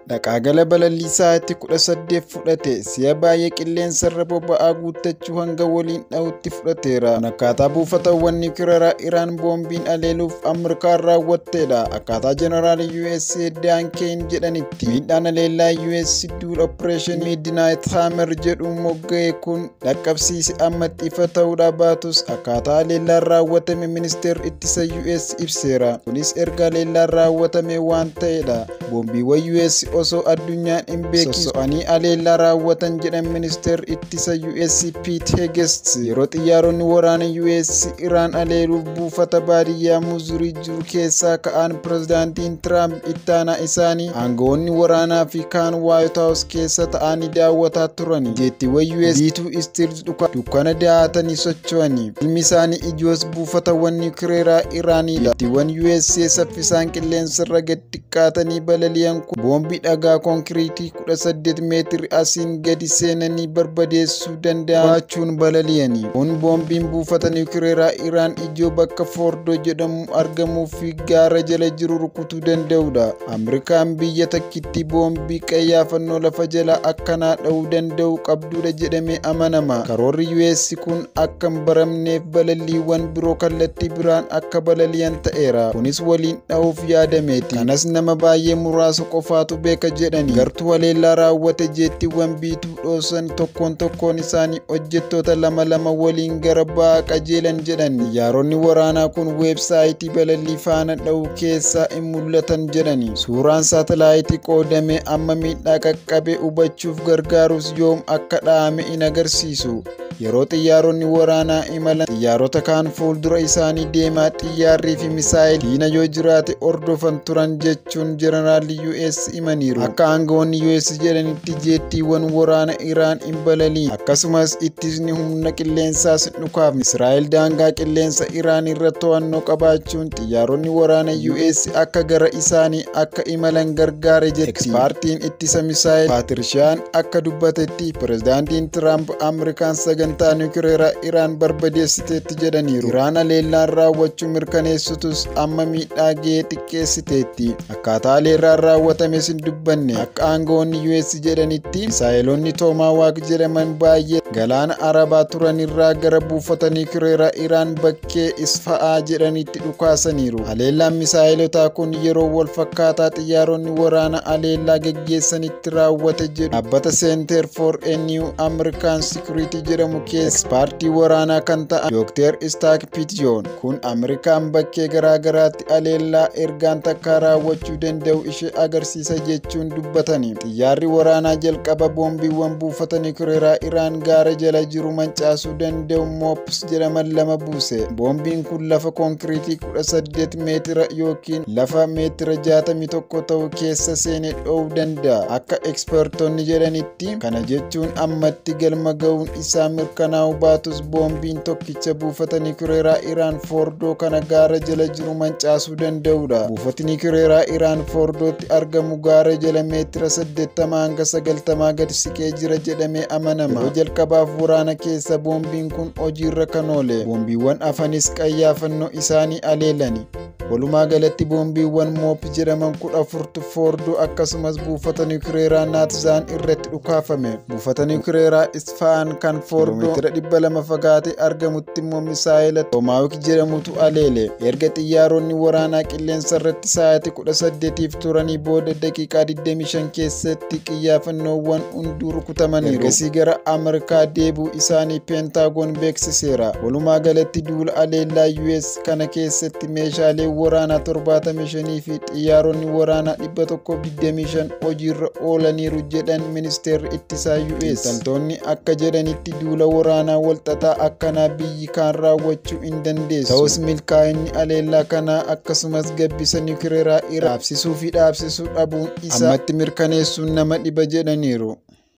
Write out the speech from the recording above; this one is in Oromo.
Dhaqaagala balallii sa'aatii 18 fudhate si'a baay'ee qilleensarra boba'aa guuttachuu hanga waliin dha'utti fudhateera. Kun akkaataa buufatawwan niwukilaraa Iraan boombiin aleeluuf Ameerikaan raawwatteedha. Akkaataa Jeneraal USA Dan Caine jedhanitti miidhaan aleellaa US duula Operation Midnight Hammer jedhu mogga'e kun dhaqqabsiise ammatti ifa ta'uudhaa baatus akkaataa aleellaan raawwatame ministeerri ittisa US ibseera. Kunis erga aleellaan raawwatame waan ta'edha. Boombiiwwan US osoo addunyaan hin beekin sosso'anii aleellaa raawwatan jedhan ministeerri ittisa US Pete Hegseth. Yeroo xiyyaaronni waraana US Iraan aleeluuf buufata baadiyyaa Muzurii jiru keessaa ka'an pirezidaantiin Tiraamp ittaanaa isaanii aangawoonni waraanaa fi kaan White House keessa ta'anii daawwataa turan. Jeettiiwwan US B2 Stealth dukkana dahatanii socho'anii. Ilmi isaanii ijoos buufatawwan niwukileeraa Iraanidha. Jeettiiwwan US saffisaan qilleensarra gad xiqqaatanii balali'an kun boombii dhagaa konkiriitii 18 meetiri asiin gadi seenanii barbadeessuu danda'an baachuun balali'ani. Kun boombiin buufata niwukileeraa Iraan ijoo bakka Foordoo jedhamu argamuu fi gaara jala jiru rukutuu danda'udha. Ameerikaan biyya takkitti boombii qayyaafannoo lafa jalaa akkanaa dha'uu danda'u qabdudha jedhamee amanama. Karoorri US kun akka hin baramneef balalliiwwan biroo kallattii biraan akka balali'an ta'eera. Kunis waliin dha'uuf yaadameeti. Kanas nama baay'ee muraasa qofaatu beeka jedhani. Gartuu haleellaa raawwate jeettiiwwan biituu dhoosan tokkoon tokkoon isaanii hojjettoota lama lama waliin gara ba'aa qajeelan jedhan. Xiyyaaronni waraanaa kun weebsaayitii balallii faana dha'uu keessaa hin mul'atan jedhani. Suuraan saatalaayitii qoodame amma miidhaa qaqqabe hubachuuf gargaarus yoom akka dha'ame hin agarsiisu. Yeroo xiyyaaronni waraanaa imalan xiyyaarota kaan fuuldura isaanii deemaa xiyyaarrii fi misaayil diina yoo jiraate hordofan turan jechuun jeneraalli US himaniiru. Akka aangawoonni US jedhanitti jeettiiwwan waraana Iraan hin balaliin akkasumas ittisni humna qilleensaas hin dhukaafne. Israa'el daangaa qilleensa Iraan irra to'annoo qabaachuun xiyyaaronni waraana US akka gara isaanii akka imalan gargaare jetti. Ekspaartiin ittisa misaayil Paatirishiyaan akka dubbatetti pirezidaantiin Tiraamp Ameerikaan sagantaa niwukileeraa Iraan barbadeessiteetti jedhaniiru. Iraan haleellaan raawwachuu mirkaneessitus amma miidhaa ga'ee xiqqeessiteetti. Akkaataa haleellaan raawwatames hin dubbanne. Akka aangawoonni US jedhanitti misaayiloonni Toomawaak jedhaman baay'ee galaana Arabaa turanirraa gara buufata niwukileeraa Iraan bakkee Isfa'aa jedhanitti dhukaasaniiru. Haleellaan misaayilotaa kun yeroo wal fakkaataa xiyyaaronni waraana haleellaa geggeessanitti raawwate jedhu. Dhaabbata Center for a New American Security jedhamu keessa ekspaartii waraanaa kan ta'an Dr. Stark Pitjoon kun Ameerikaan bakkee garaagaraatti haleellaa ergaan takkaa raawwachuu danda'u ishee agarsiisa jechuun dubbatani. Xiyyaarri waraanaa jalqaba boombiiwwan buufata niwukileeraa Iraan gaara jala jiru mancaasuu danda'u Moops jedhaman lama buuse. Boombiin kun lafa konkiriitii 18 meetira yookiin lafa meetira 61 ta'u keessa seenee dho'uu danda'a. Akka ekspertoonni jedhanitti kana jechuun ammatti galma ga'uun isaa mirkanaa'uu baatus boombiin tokkicha buufata niwukileeraa Iraan Foordoo kana gaara jala jiru mancaasuu danda'udha. Buufati niwukileeraa Iraan Foordootti argamu gaara jala meetira 80 hanga 90 gadi siqee jira jedhamee amanama. Yeroo jalqabaaf waraana keessa boombiin kun hojiirra kan oole. Boombiiwwan afanis qayyaafannoo isaanii aleelani. Walumaa galatti boombiiwwan Moop jedhaman 14 Foordoo akkasumas buufata niwukileeraa Naatzaan irratti dhukaafame. Buufata niwukileeraa Isfa'aan kan Foordoo kiiloomeetira 200 fagaatee argamutti immoo misaayila Toomaawik jedhamutu aleele. Erga xiyyaaronni waraanaa qilleensa irratti sa'aatii 18 turanii booda daqiiqaa 25 keessatti qiyyaafannoowwan hunduu rukutamaniiru. Ergasii gara Ameerikaa deebi'uu isaanii Peentaagoon beeksiseera. Walumaa galatti duula aleellaa US kana keessatti meeshaalee waraanaa 75 fi xiyyaaronni waraanaa 125 hojiirra oolaniiru jedhan ministeerri ittisaa US. Xiinxaltoonni akka jedhanitti duula waraanaa walxaxaa akkanaa biyyi kaan raawwachuu hin dandeessu. Ta'us milkaa'inni aleellaa kanaa akkasumas gabbisa niwukileeraa Iraan dhaabsisuu fi dhaabsisuu dhabuun isaa ammatti mirkaneessuun nama dhiba jedhaniiru.